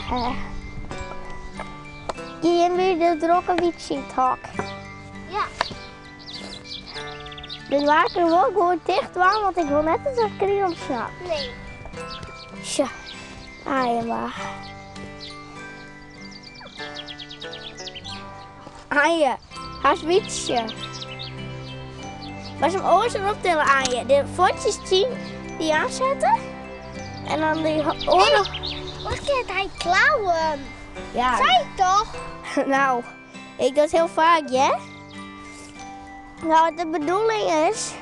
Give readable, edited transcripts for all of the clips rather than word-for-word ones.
ha. Gean by de drokke wytsje yn it hok. Ja. De doar kin wol goed ticht dwaan, want ik wol net dat der knyn ûntsnapt. Nee. Sja, aaien mar. Anje, hast wytsje. Moatst him oars dan optille, Anje. De fuotsjes tsjin dy oansette. En dan dy oare... Wat kin hy klauwen? Ja. Sei ik toch? Nou, ik doe it hiel faak, hear. Nou, de bedoeling is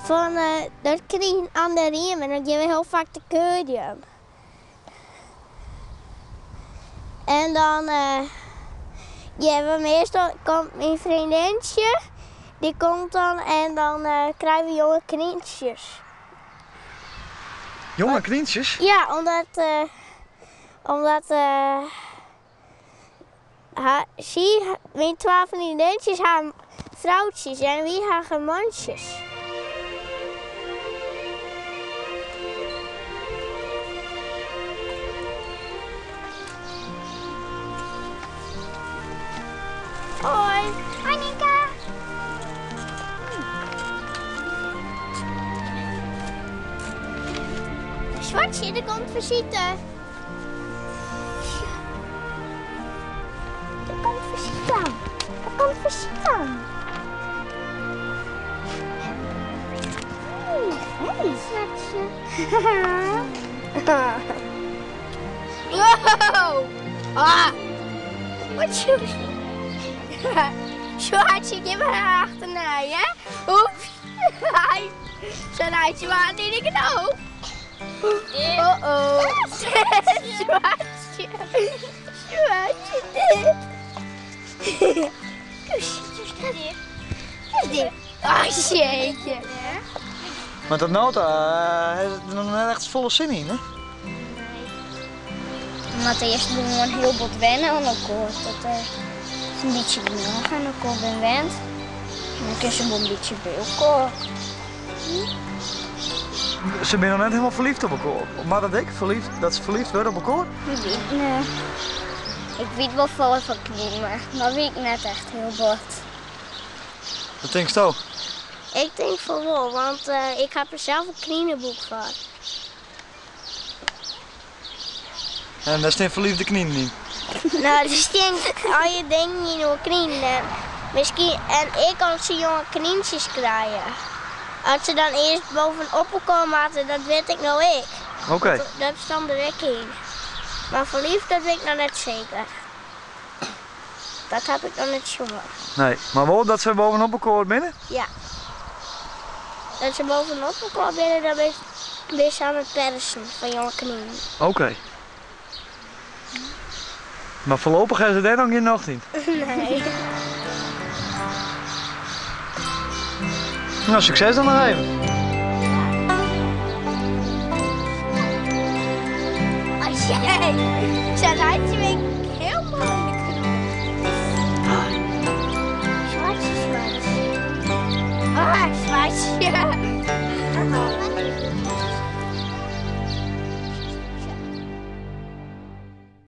fan dat knyn oan de riem en dan gean we hiel faak te kuierjen. En dan gean we meastal, komt myn freondintsje, dy komt dan en dan krije we jonge knyntsjes. Jonge knyntsjes? Ja, omdat, omdat ha, sy, myn twa freondintsjes ha froutsjes en wy ha gjin mantsjes. Hoi. Hoi Nynke. Swartsje, der komt visite. Der komt visite. Der komt visite. Hey, Swartsje. Wow! Ah! Wat Swartsje, gean mar achternei, hè? Oeps! Sa'n eitje waard yn de knoop. Oh oh. Swartsje. Swartsje dit. Dit. Oh jeetje. Mar tot no ta ha se der noch net echt folle sin yn, hè? Nee. We moatte earst gewoan hiel bot wenne oan elkoar. Dat se in bytsje genôch oan elkoar binne wend. En dan kinne se wol in bytsje by elkoar. Se binne noch net hielendal ferlyfd op elkoar. Moat dat ek, ferlyfd, dat se ferlyfd wurde op elkoar? Ik wit it net. Ik wit wol folle fan kninen, mar dat wit ik net echt hiel bot. Wat tinksto? Ik tink fan wol, want ik haw der sels in knineboek foar. En dêr stean ferlyfde kninen yn? No, der stean allegear dingen yn oer kninen. Miskien, en ek as se jonge knyntsjes krije. As se dan earst bovenop elkoar moatte, dat wit ik no ek. Oké. Dat stond der ek yn. Mar ferlyfd, dat wit ik noch net seker. Dat haw ik noch net sjoen. Nee, mar wol dat se bovenop elkoar binne? Ja. Dat se bovenop elkoar binne, dan binne se oan it persen fan jonge kninen. Oké. Mar foarlopich ha se dêr noch gjin nocht yn? Nee. No, sukses dan noch even. As jij, sa rijdt je.